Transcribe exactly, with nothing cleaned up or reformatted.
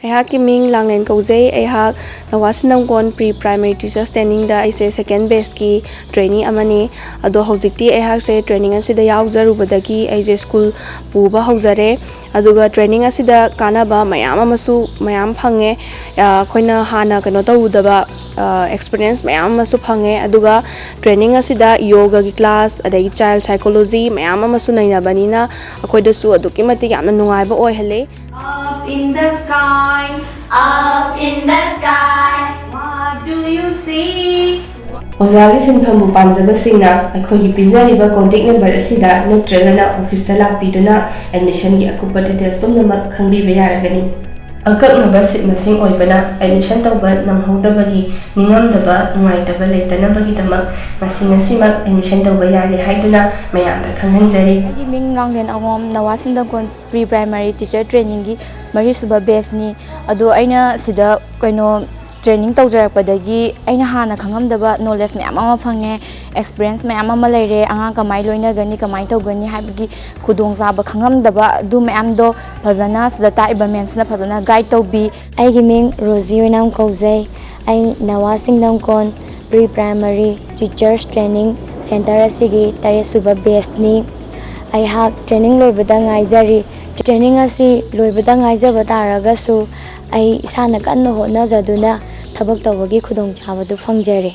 ꯑꯩꯍꯥꯛꯀꯤ ꯃꯤꯡ ꯂꯥꯡꯂꯦꯟ ꯀꯧꯖꯩ꯫ ꯑꯩꯍꯥꯛ ꯅꯋꯥ ꯁꯤꯟꯗꯝꯀꯣꯟ ꯄ꯭ꯔꯤ ꯄ꯭ꯔꯥꯏꯃꯔꯤ ꯇꯤꯆꯔꯁ ꯇ꯭ꯔꯦꯅꯤꯡꯗ ꯑꯩꯁꯦ ꯁꯦꯀꯦꯟ ꯕꯦꯁꯀꯤ ꯇ꯭ꯔꯦꯅꯤ ꯑꯃꯅꯤ꯫ ꯑꯗꯣ ꯍꯧꯖꯤꯛꯇꯤ ꯑꯩꯍꯥꯛꯁꯦ ꯇ꯭ꯔꯦꯅꯤꯡ ꯑꯁꯤꯗ ꯌꯥꯎꯖꯔꯨꯕꯗꯒꯤ ꯑꯩꯁꯦ ꯁ꯭ꯀꯨꯜ ꯄꯨꯕ ꯍꯧꯖꯔꯦ꯫ ꯑꯗꯨꯒ ꯇ꯭ꯔꯦꯅꯤꯡ ꯑꯁꯤꯗ ꯀꯥꯟꯅꯕ ꯃꯌꯥꯝ ꯑꯃꯁꯨ ꯃꯌꯥꯝ ꯐꯪꯉꯦ꯫ ꯑ, ꯑꯩꯈꯣꯏꯅ ꯍꯥꯟꯅ ꯀꯩꯅꯣ ꯇꯧꯔꯨꯗꯕ, ꯑ, ꯑꯦꯛꯁꯄꯤꯔꯤꯌꯦꯟꯁ ꯃꯌꯥꯝ ꯑꯃꯁꯨ ꯐꯪꯉꯦ꯫ ꯑꯗꯨꯒ ꯇ꯭ꯔꯦꯅꯤꯡ ꯑꯁꯤꯗ ꯌꯣꯒꯒꯤ ꯀ꯭ꯂꯥꯁ, ꯑꯗꯒꯤ ꯆꯥꯏꯜ ꯁꯥꯏꯀꯣꯂꯣꯖꯤ ꯃꯌꯥꯝ ꯑꯃꯁꯨ ꯅꯩꯅꯕꯅꯤꯅ ꯑꯩꯈꯣꯏꯗꯁꯨ ꯑꯗꯨꯛꯀꯤ ꯃꯇꯤꯛ ꯌꯥꯝꯅ ꯅꯨꯡꯉꯥꯏꯕ ꯑꯣꯏꯍꯜꯂꯦ꯫ Up in the sky, up in the sky, what do you see? ꯑꯣꯖꯥꯒꯤ ꯁꯤꯟꯐꯝꯕꯨ ꯄꯥꯝꯖꯕꯁꯤꯡꯅ ꯑꯩꯈꯣꯏꯒꯤ ꯄꯤꯖꯔꯤꯕ ꯀꯣꯟꯇꯦꯛ ꯅꯝꯕꯔ ꯑꯁꯤꯗ ꯅꯠꯇ꯭ꯔꯒꯅ ꯑꯣꯐꯤꯁꯇ ꯂꯥꯛꯄꯤꯗꯨꯅ ꯑꯦꯗꯃꯤꯁꯟꯒꯤ ꯑꯀꯨꯞꯄ ꯗꯤꯇꯦꯜꯁ ꯄꯨꯝꯅꯃꯛ ꯈꯪꯕꯤꯕ ꯌꯥꯔꯒꯅꯤ꯫ ꯑꯀꯛꯅꯕ ꯁꯤꯠ ꯃꯁꯤꯡ ꯑꯣꯏꯕꯅ ꯑꯦꯗꯃꯤꯁꯟ ꯇꯧꯕ ꯅꯪꯍꯧꯗꯕꯒꯤ ꯅꯤꯡꯉꯝꯗꯕ, ꯅꯨꯡꯉꯥꯏꯇꯕ ꯂꯩꯇꯅꯕꯒꯤꯗꯃꯛ ꯉꯁꯤ ꯉꯁꯤꯃꯛ ꯑꯦꯗꯃꯤꯁꯟ ꯇꯧꯕ ꯌꯥꯔꯦ ꯍꯥꯏꯗꯨꯅ ꯃꯌꯥꯝꯗ ꯈꯪꯍꯟꯖꯔꯤ꯫ ꯑꯩꯒꯤ ꯃꯤꯡ ꯂꯥꯡꯂꯦꯟ ꯑꯉꯣꯝ, ꯅꯋꯥ ꯁꯤꯟꯗꯝꯀꯣꯟ ꯄ꯭ꯔꯤ ꯄ꯭ꯔꯥꯏꯃꯔꯤ ꯇꯤꯆꯔ ꯇ꯭ꯔꯦꯅꯤꯡꯒꯤ ꯃꯔꯤꯁꯨꯕ ꯕꯦꯁꯅꯤ꯫ ꯑꯗꯣ ꯑꯩꯅ ꯁꯤꯗ ꯀꯩꯅꯣ ꯇ꯭ꯔꯦꯅꯤꯡ ꯇꯧꯖꯔꯛꯄꯗꯒꯤ ꯑꯩꯅ ꯍꯥꯟꯅ ꯈꯪꯉꯝꯗꯕ ꯅꯣꯂꯦꯖ ꯃꯌꯥꯝ ꯑꯃ ꯐꯪꯉꯦ, ꯑꯦꯛꯁꯄꯤꯔꯤꯌꯦꯟꯁ ꯃꯌꯥꯝ ꯑꯃ ꯂꯩꯔꯦ꯫ ꯑꯉꯥꯡ ꯀꯃꯥꯏꯅ ꯂꯣꯏꯅꯒꯅꯤ, ꯀꯃꯥꯏꯅ ꯇꯧꯒꯅꯤ ꯍꯥꯏꯕꯒꯤ ꯈꯨꯗꯣꯡꯆꯥꯕ ꯈꯪꯉꯝꯗꯕ ꯑꯗꯨ ꯃꯌꯥꯝꯗꯣ ꯐꯖꯅ ꯁꯤꯗ ꯇꯥꯛꯏꯕ ꯃꯦꯝꯁꯤꯅ ꯐꯖꯅ ꯒꯥꯏꯗ ꯇꯧꯕꯤ꯫ ꯑꯩꯒꯤ ꯃꯤꯡ ꯔꯣꯖꯤ ꯑꯣꯏꯅꯥꯝ ꯀꯧꯖꯩ꯫ ꯑꯩ ꯅꯋꯥ ꯁꯤꯡꯗꯝꯀꯣꯟ pre primary teachers training centre ꯑꯁꯤꯒꯤ ꯇꯔꯦꯠꯁꯨꯕ ꯕꯦꯁꯅꯤ꯫ ꯑꯩꯍꯥꯛ ꯇ꯭ꯔꯦꯅꯤꯡ ꯂꯣꯏꯕꯗ ꯉꯥꯏꯖꯔꯤ꯫ ꯇ꯭ꯔꯦꯅꯤꯡ ꯑꯁꯤ ꯂꯣꯏꯕꯗ ꯉꯥꯏꯖꯕ ꯇꯥꯔꯒꯁꯨ ꯑꯩ ꯏꯁꯥꯅ ꯀꯟꯅ ꯍꯣꯠꯅꯖꯗꯨꯅ ꯊꯕꯛ ꯇꯧꯕꯒꯤ ꯈꯨꯗꯣꯡꯆꯥꯕꯗꯨ ꯐꯪꯖꯔꯦ꯫